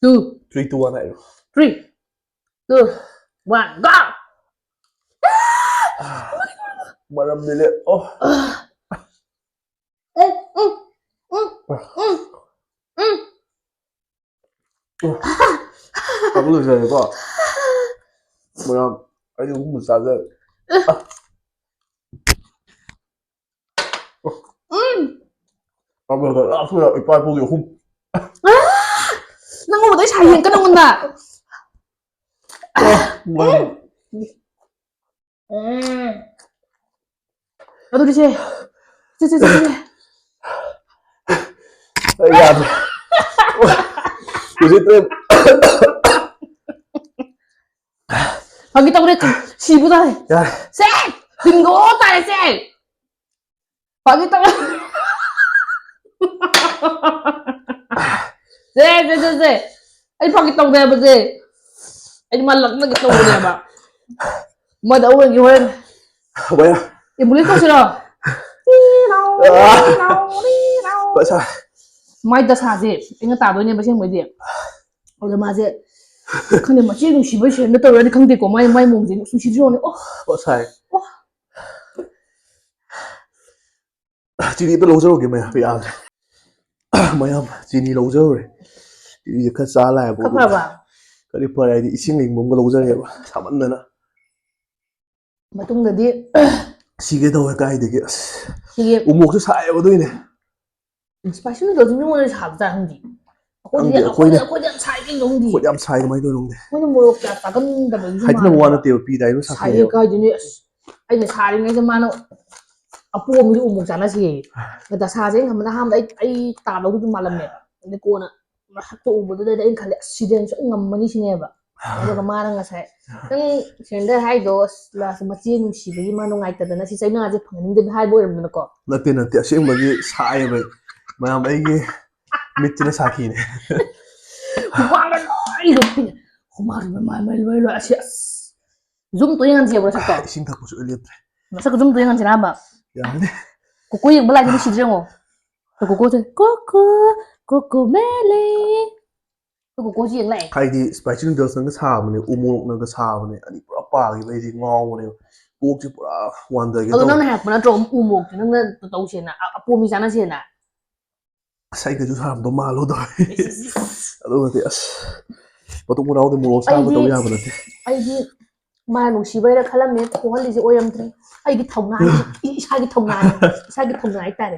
Two. Three, two, one ꯍꯥꯏꯔꯣ꯫ Three. Two. One. Go. ꯃꯔꯝꯗꯤ ꯂꯦ-, ꯑꯣ꯫ ꯎꯝ, ꯎꯝ, ꯎꯝ, ꯎꯝ, ꯎꯝ꯫ ꯆꯥꯕ ꯂꯣꯏꯖꯔꯦꯀꯣ꯫ ꯃꯌꯥꯝ, ꯑꯩꯗꯤ ꯑꯍꯨꯝꯕꯨ ꯆꯥꯖꯔꯦ꯫ ꯎꯝ꯫ ꯆꯥꯕ ꯂꯣꯏꯖꯔꯦ꯫ ꯂꯥꯁ ꯑꯣꯏꯅ ꯏꯄꯥ ꯏꯄꯨꯒꯤ ꯑꯍꯨꯝ꯫ ꯅꯪ ꯎꯕꯗꯩ ꯁꯥ ꯌꯦꯟ ꯀꯟꯅ ꯃꯨꯟꯕ꯫ ꯃꯌꯥꯝ꯫ ꯎꯝ꯫ ꯑꯗꯨꯗꯤ ꯁꯦ, ꯁꯦ, ꯁꯦ, ꯁꯦ, ꯁꯦ꯫ ꯑꯩ ꯌꯥꯗ꯭ꯔꯦ꯫ ꯍꯧꯖꯤꯛꯇꯤ ꯐꯥꯒꯤ ꯇꯧꯔꯦ, ꯁꯤꯕꯨ ꯇꯥꯔꯦ꯫ ꯌꯥꯔꯦ꯫ ꯁꯦ, ꯍꯤꯡꯒꯣ ꯇꯥꯔꯦ ꯁꯦ꯫ ꯐꯥꯒꯤ ꯇꯧꯔꯦ꯫ ꯁꯦ, ꯁꯦ, ꯁꯦ, ꯁꯦ꯫ ꯑꯩ ꯐꯥꯒꯤ ꯇꯧꯗꯦ ꯍꯥꯏꯕꯁꯦ꯫ ꯑꯩꯗꯤ ꯃꯥ ꯂꯛꯅꯒꯦ ꯇꯧꯕꯅꯦꯕ꯫ ꯃꯗ ꯑꯣꯏꯒꯤ ꯍꯣꯔꯦꯟ꯫ ꯃꯌꯥꯝ꯫ ꯑꯦꯝꯕꯨꯂꯦꯟꯁ ꯀꯧꯁꯤꯔꯣ? ꯄꯩꯁꯥ꯫ ꯃꯥꯏ ꯗꯁꯥꯁꯦ ꯑꯩꯅ ꯇꯥꯗꯣꯏꯅꯦꯕ ꯑꯁꯦꯡꯕꯩꯗꯤ꯫ ꯑꯗ ꯃꯥꯁꯦ ꯈꯪꯗꯦ, ꯃꯆꯦ ꯅꯨꯡꯁꯤꯕꯩ ꯁꯦꯟꯗ ꯇꯧꯔꯗꯤ ꯈꯪꯗꯦꯀꯣ, ꯃꯥꯏ, ꯃꯥꯏ ꯃꯑꯣꯡꯁꯦ ꯅꯨꯡꯁꯤꯗ꯭ꯔꯣꯅꯦ꯫ ꯑꯣ꯫ ꯄꯣꯠ ꯁꯥꯏ꯫ ꯑꯣ꯫ ꯆꯤꯅꯤ ꯑꯝꯇ ꯂꯧꯖꯔꯨꯒꯦ ꯃꯌꯥꯝ, ꯌꯥꯗ꯭ꯔꯦ꯫ ꯃꯌꯥꯝ, ꯆꯤꯅꯤ ꯂꯧꯖꯔꯨꯔꯦ꯫ ꯆꯤꯅꯤꯁꯦ ꯈꯔ ꯆꯥ ꯂꯥꯛꯑꯦꯕ꯫ ꯈꯔ ꯐꯔꯕ? ꯈꯔꯗꯤ ꯐꯔꯦ, ꯍꯥꯏꯗꯤ ꯏꯁꯤꯡ ꯑꯏꯪꯕ ꯑꯃꯒ ꯂꯧꯖꯔꯦꯕ, ꯁꯥꯃꯟꯗꯅ꯫ ꯃꯇꯨꯡꯗꯗꯤ ꯁꯤꯒꯦ ꯇꯧꯋꯦ ꯀꯥꯏꯗꯒꯤ, ꯑꯁ꯫ ꯁꯤꯒꯤ ꯎꯃꯣꯛꯁꯨ ꯁꯥꯏꯌꯦꯕ ꯑꯗꯨꯏꯅꯦ꯫ ꯏꯁꯄꯥꯏꯁꯤ ꯅꯨꯗꯜꯁꯤ ꯃꯤꯉꯣꯟꯗ ꯁꯥꯕ ꯆꯥ ꯈꯪꯗꯦ꯫ ꯑꯩꯈꯣꯏꯗꯤ ꯈꯪꯗꯦ, ꯑꯩꯈꯣꯏꯗꯤ ꯑꯩꯈꯣꯏꯅ ꯑꯩꯈꯣꯏꯗꯤ ꯌꯥꯝ ꯁꯥꯏ ꯀꯩꯅꯣ ꯈꯪꯗꯦ꯫ ꯑꯩꯈꯣꯏꯗꯤ ꯌꯥꯝ ꯁꯥꯏ, ꯀꯃꯥꯏꯅ ꯇꯧꯔꯤꯅꯣ ꯈꯪꯗꯦ꯫ ꯑꯩꯈꯣꯏꯅ ꯃꯣꯔꯣꯛ ꯀꯌꯥ ꯆꯥꯒꯟꯗꯕꯒꯤ ꯍꯥꯏꯗꯤ ꯅꯪ ꯋꯥ ꯃꯥꯜꯂꯦ꯫ ꯅꯠꯇꯦꯕ, ꯄꯤꯗꯥꯏꯕ ꯁꯥꯏꯌꯦ ꯁꯥꯊꯤꯅꯦꯕ꯫ ꯀꯥꯏꯗꯨꯅꯤ ꯑꯁ꯫ ꯑꯩꯅ ꯁꯥꯔꯤꯉꯩꯗ ꯃꯥꯅ ꯑꯄꯣꯝꯕꯗꯤ ꯎꯃꯣꯛ ꯆꯥꯅꯁꯤ꯫ ꯗꯁꯥꯁꯦ ꯑꯩꯅ ꯈꯟꯕꯗ ꯑꯍꯥꯟꯕꯗ ꯑꯩ ꯑꯩ ꯇꯥꯗꯧꯗꯤ ꯃꯥꯜꯂꯝꯃꯦ꯫ ꯑꯗꯩ ꯀꯣꯟꯅ ꯃꯁꯛꯇꯣ ꯎꯕꯗꯨꯗꯩꯗꯤ ꯑꯩꯅ ꯈꯜꯂꯦ, "ꯑꯁ, ꯁꯤꯗꯤ ꯑꯩꯅ ꯁꯣꯏ ꯉꯝꯃꯅꯤ" ꯁꯤꯅꯦꯕ꯫ ꯑꯗꯨꯒ ꯃꯥꯅ ꯉꯁꯥꯏ, "ꯅꯪ ꯁꯦꯟꯗꯔ ꯍꯥꯏꯗꯣ, ꯑꯁ, ꯂꯥꯁ ꯃꯆꯦ ꯅꯨꯡꯁꯤꯕꯒꯤ ꯃꯥ ꯅꯨꯡꯉꯥꯏꯇꯗꯅ ꯁꯤ ꯆꯩꯅꯥꯁꯦ ꯐꯪꯍꯟꯅꯤꯡꯗꯕ ꯍꯥꯏꯕ ꯑꯣꯏꯔꯝꯗꯅꯀꯣ?" ꯅꯠꯇꯦ, ꯅꯠꯇꯦ, ꯑꯁꯦꯡꯕꯒꯤ ꯁꯥꯏꯌꯦꯕ ꯑꯩ꯫ ꯃꯌꯥꯝ, ꯑꯩꯒꯤ ꯃꯤꯠꯁꯤꯅ ꯁꯥꯈꯤꯅꯦ꯫ ꯍꯨꯃꯥꯡꯅ ꯂꯣꯏ ꯂꯨꯞꯄꯤꯅꯦ꯫ ꯍꯨꯃꯥꯡꯅ ꯃꯥꯏ ꯃꯥꯏ ꯂꯣꯏ ꯂꯣꯏ꯫ ꯑꯁꯤ, ꯑꯁ, ꯖꯨꯝ ꯇꯣ ꯌꯦꯡꯍꯟꯁꯦꯕ ꯁꯛꯇꯣ꯫ ꯏꯁꯤꯡ ꯊꯛꯄꯁꯨ ꯑꯩ ꯂꯦꯞꯇ꯭ꯔꯦ꯫ ꯃꯁꯛ ꯖꯨꯝ ꯇꯣ ꯌꯦꯡꯍꯟꯁꯤꯔꯥ ꯍꯥꯏꯕ? ꯌꯥꯔꯅꯤ꯫ ꯀꯨꯀꯨ ꯌꯦꯡꯕ ꯂꯥꯛꯏꯗꯤ ꯅꯨꯡꯁꯤꯗ꯭ꯔꯦ ꯌꯦꯡꯉꯣ꯫ ꯀꯨꯀꯨꯁꯦ, "ꯀꯨꯀꯨ, ꯀꯨꯀꯨ ꯃꯦꯂꯦ꯫ ꯀꯨꯀꯨꯁꯦ ꯌꯦꯡ ꯂꯥꯛꯑꯦ"꯫ ꯍꯥꯏꯗꯤ spicy noodles ꯅꯒ ꯁꯥꯕꯅꯦ, ꯎ ꯃꯣꯔꯣꯛꯅꯒ ꯁꯥꯕꯅꯦ, ꯑꯅꯤ ꯄꯨꯔꯥ ꯄꯥꯈꯤꯕ ꯑꯩꯗꯤ ꯉꯥꯎꯕꯅꯦꯕ꯫ ꯀꯣꯛꯁꯦ ꯄꯨꯔꯥ ꯋꯥꯟꯗꯒꯦ ꯑꯗꯣ ꯇꯧꯋꯦ꯫ ꯅꯪꯅ ꯍꯥꯏꯔꯛꯄ ꯅꯠꯇ꯭ꯔꯣ, ꯎ ꯃꯣꯔꯣꯛꯇꯤ ꯅꯪꯅ ꯇꯧꯁꯦꯅ, ꯑ-, ꯑꯄꯣꯝꯃꯤ ꯆꯥꯅꯁꯦꯅ? ꯑꯁ, ꯑꯩꯒꯁꯨ ꯁꯥꯔꯝꯗꯧ ꯃꯥꯜꯂꯨ ꯇꯧꯋꯦ꯫ ꯏꯁ, ꯏꯁ, ꯏꯁ꯫ ꯑꯗꯨꯒꯗꯤ ꯑꯁ, ꯃꯇꯨꯡ ꯃꯅꯥꯎꯗꯤ ꯃꯣꯔꯣꯛ ꯆꯥꯕ ꯑꯩꯗꯤ, ꯇꯧ ꯌꯥꯕ ꯅꯠꯇꯦ꯫ ꯑꯩꯗꯤ ꯃꯥ ꯅꯨꯡꯁꯤꯕꯩꯔꯥ ꯈꯜꯂꯝꯃꯦ, ꯊꯣꯛꯍꯜꯂꯤꯁꯦ ꯑꯣꯏꯔꯝꯗ꯭ꯔꯦ꯫ ꯑꯩꯒꯤ ꯊꯧꯅꯥ, ꯏꯁꯥꯒꯤ ꯊꯧꯅꯥꯅꯤ, ꯏꯁꯥꯒꯤ ꯊꯧꯅꯥ ꯍꯥꯏꯇꯥꯔꯦ꯫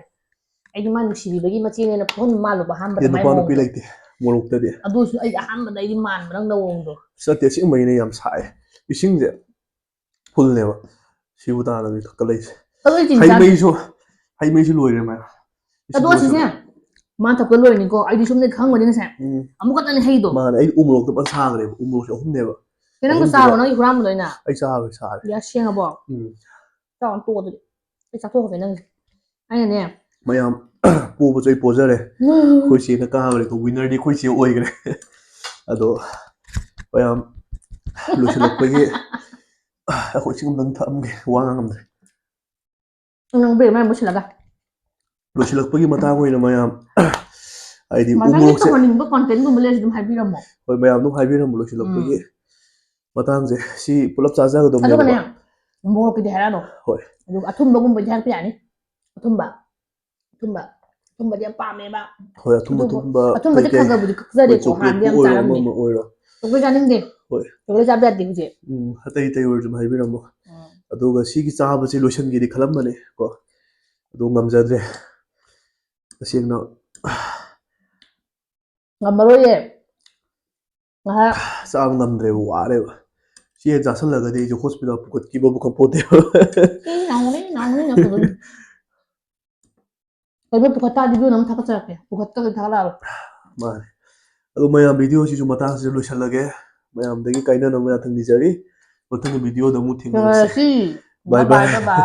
ꯑꯩꯗꯤ ꯃꯥ ꯅꯨꯡꯁꯤꯕꯤꯕꯒꯤ ꯃꯆꯦꯅꯦꯅ ꯊꯣꯛꯍꯟꯕ ꯃꯥꯜꯂꯨꯕ ꯑꯍꯥꯟꯕꯗ ꯑꯦ, ꯃꯥꯏ ꯅꯨꯄꯥ ꯅꯨꯄꯤ ꯃꯑꯣꯡꯗꯣ꯫ ꯂꯩꯇꯦ ꯃꯣꯔꯣꯛꯇꯗꯤ꯫ ꯑꯗꯨꯁꯨ ꯑꯩ ꯑꯍꯥꯟꯕꯗ ꯑꯩꯗꯤ ꯃꯥꯟꯕ ꯅꯪ ꯅꯑꯣꯡꯗꯣ꯫ ꯑꯁ, ꯅꯠꯇꯦ, ꯑꯁꯦꯡꯕꯩꯅꯦ ꯌꯥꯝ ꯁꯥꯏ꯫ ꯏꯁꯤꯡꯁꯦ ꯐꯨꯜꯅꯦꯕ꯫ ꯁꯤꯕꯨ ꯇꯥꯅꯕꯤ ꯈꯛꯇ ꯂꯩꯁꯦ꯫ ꯑꯗꯣ ꯑꯩ ꯆꯤꯅꯤ ꯍꯩ ꯆꯥꯗꯦ꯫ ꯃꯩꯁꯨ, ꯍꯩ ꯃꯩꯁꯨ ꯂꯣꯏꯔꯦ ꯃꯌꯥꯝ꯫ ꯏꯁꯤꯡ ꯑꯗꯣ ꯂꯣꯏꯁꯨ ꯑꯁꯤꯁꯦ ꯂꯣꯏꯔꯦ꯫ ꯃꯥ ꯊꯛꯄ ꯂꯣꯏꯔꯅꯤꯀꯣ, ꯑꯩꯗꯤ ꯁꯣꯝꯗ ꯈꯪꯕꯅꯤ ꯉꯁꯥꯏ꯫ ꯎꯝ꯫ ꯑꯃꯨꯛꯈꯛꯇꯅꯦ ꯍꯩꯗꯣ꯫ ꯃꯥꯅꯦ, ꯑꯩ ꯎ ꯃꯣꯔꯣꯛꯇꯣ ꯐꯖꯅ ꯁꯥꯈ꯭ꯔꯦꯕ꯫ ꯎ ꯃꯣꯔꯣꯛꯁꯦ ꯑꯍꯨꯝꯅꯦꯕ꯫ ꯀꯩ ꯅꯪꯁꯨ ꯑꯍꯨꯝꯁꯤꯗ ꯆꯥꯔꯣ, ꯅꯪꯒꯤ ꯍꯨꯔꯥꯟꯕꯗꯣ ꯑꯩꯅ꯫ ꯑꯩ ꯆꯥꯔꯣꯏ, ꯁꯥꯔꯦ꯫ ꯌꯥ, ꯁꯦꯡꯉꯕꯣ? ꯎꯝ꯫ ꯆꯥꯎ, ꯇꯣꯛꯑꯣ ꯑꯗꯨꯗꯤ꯫ ꯑꯩ ꯆꯥꯊꯣꯛꯈ꯭ꯔꯒꯦ ꯅꯪꯒꯤ꯫ ꯑꯩꯅꯅꯦ꯫ ꯃꯌꯥꯝ, ꯄꯣꯕꯁꯨ ꯑꯩ ꯄꯣꯖꯔꯦ꯫ ꯎꯝ꯫ ꯑꯩꯈꯣꯏ ꯆꯦꯅ ꯀꯥꯈ꯭ꯔꯦ꯫ Winner ꯗꯤ ꯑꯩꯈꯣꯏ ꯆꯦ ꯑꯣꯏꯈ꯭ꯔꯦ꯫ ꯑꯗꯣ ꯃꯌꯥꯝ, ꯂꯣꯏꯁꯤꯜꯂꯛꯄꯒꯤ ꯑꯩꯈꯣꯏ ꯏꯁꯤꯡ ꯑꯝꯇꯪ ꯊꯛꯑꯝꯒꯦ, ꯋꯥ ꯉꯥꯡꯉꯝꯗ꯭ꯔꯦ꯫ ꯅꯪ ꯕ꯭ꯔꯦꯛ ꯃꯌꯥꯝ ꯂꯣꯏꯁꯤꯜꯂꯒ꯫ ꯂꯣꯏꯁꯤꯜꯂꯛꯄꯒꯤ ꯃꯇꯥꯡ ꯑꯣꯏꯅ ꯃꯌꯥꯝ, ꯍꯥꯏꯗꯤ ꯎ ꯃꯊꯪꯒꯤ ꯃꯣꯔꯣꯛꯁꯦ ꯇꯧꯍꯟꯅꯤꯡꯕ content ꯒꯨꯝꯕ ꯂꯩꯔꯁꯨ ꯑꯗꯨꯝ ꯍꯥꯏꯕꯤꯔꯝꯃꯣ꯫ ꯍꯣꯏ, ꯃꯌꯥꯝ ꯑꯗꯨꯝ ꯍꯥꯏꯕꯤꯔꯝꯃꯣ ꯂꯣꯏꯁꯤꯜꯂꯛꯄꯒꯤ ꯎꯝ꯫ ꯃꯇꯥꯡꯁꯦ꯫ ꯁꯤ ꯄꯨꯂꯞ ꯆꯥꯖꯒꯗꯕꯅꯦꯕꯀꯣ꯫ ꯑꯗꯨꯒꯅꯦ, ꯃꯣꯔꯣꯛꯀꯤꯗꯤ ꯍꯥꯏꯔꯛꯑꯅꯨ꯫ ꯍꯣꯏ꯫ ꯑꯗꯨꯒ ꯑꯊꯨꯝꯕꯒꯨꯝꯕꯗꯤ ꯍꯥꯏꯔꯛꯄ ꯌꯥꯅꯤ꯫ ꯑꯊꯨꯝꯕ꯫ ꯑꯊꯨꯝꯕ꯫ ꯑꯊꯨꯝꯕꯗꯤ ꯌꯥꯝ ꯄꯥꯝꯃꯦꯕ꯫ ꯍꯣꯏ, ꯑꯊꯨꯝꯕ ꯑꯗꯨꯕꯨ ꯑꯊꯨꯝꯕ ꯑꯊꯨꯝꯕꯗꯤ ꯀꯩꯀꯩ, ꯈꯔ ꯈꯔꯕꯨꯗꯤ ꯍꯣꯏ, ꯀꯛꯆꯔꯦꯀꯣ, chocolate ꯍꯥꯟꯅꯗꯤ ꯄꯨ ꯌꯥꯝ ꯑꯣꯏꯔꯣ, ꯑꯃ ꯆꯥꯔꯝꯃꯦ꯫ ꯑꯃ ꯑꯣꯏꯔꯣ꯫ Chocolate ꯆꯥꯅꯤꯡꯗꯦ꯫ ꯍꯣꯏ꯫ Chocolate ꯆꯥꯕ ꯌꯥꯗꯦ ꯍꯧꯖꯤꯛ꯫ ꯎꯝ, ꯑꯇꯩ ꯑꯇꯩ ꯑꯣꯏꯔꯁꯨ ꯑꯗꯨꯝ ꯍꯥꯏꯕꯤꯔꯝꯃꯣ꯫ ꯎꯝ꯫ ꯑꯗꯨꯒ ꯁꯤꯒꯤ ꯆꯥꯕꯁꯤ ꯂꯣꯏꯁꯤꯟꯒꯦꯗꯤ ꯈꯜꯂꯝꯕꯅꯦ ꯀꯣ, ꯑꯗꯣ ꯉꯝꯖꯗ꯭ꯔꯦ꯫ ꯇꯁꯦꯡꯅ꯫ ꯉꯝꯃꯔꯣꯏꯌꯦ꯫ ꯉꯥꯏꯍꯥꯛ꯫ ꯆꯥꯕ ꯉꯝꯗ꯭ꯔꯦꯕ, ꯋꯥꯔꯦꯕ꯫ ꯆꯦ ꯆꯥꯁꯜꯂꯒꯗꯤ ꯑꯩꯁꯨ ꯍꯣꯁꯄꯤꯇꯥꯜ ꯄꯨꯈꯠꯈꯤꯕꯕꯨ ꯈꯪꯄꯣꯠꯇꯦꯕ꯫ ꯑꯦ ꯅꯥꯎꯅꯦ ꯅꯥꯎꯅꯦ ꯅꯥꯎꯅꯦ꯫ ꯀꯩꯅꯣ ꯄꯨꯈꯠ ꯇꯥꯔꯗꯤ ꯕꯤꯌꯣꯅ ꯑꯃꯨꯛ ꯊꯥꯒꯠꯆꯔꯛꯀꯦ꯫ ꯄꯨꯈꯠꯇ꯭ꯔꯗꯤ ꯊꯥꯒꯠꯂꯛꯑꯔꯣꯏ꯫ ꯃꯥꯅꯦ꯫ ꯑꯗꯣ ꯃꯌꯥꯝ, ꯚꯤꯗꯤꯑꯣꯁꯤꯁꯨ ꯃꯇꯥꯡꯁꯤꯗ ꯂꯣꯏꯁꯤꯜꯂꯒꯦ꯫ ꯃꯌꯥꯝꯗꯒꯤ ꯀꯥꯏꯅꯅꯕ ꯌꯥꯊꯪ ꯅꯤꯖꯔꯤ꯫ ꯃꯊꯪꯒꯤ ꯚꯤꯗꯤꯑꯣꯗ ꯑꯃꯨꯛ ꯊꯦꯡꯅꯔꯁꯤ꯫ ꯊꯦꯡꯅꯔꯁꯤ꯫ Bye bye. Bye bye.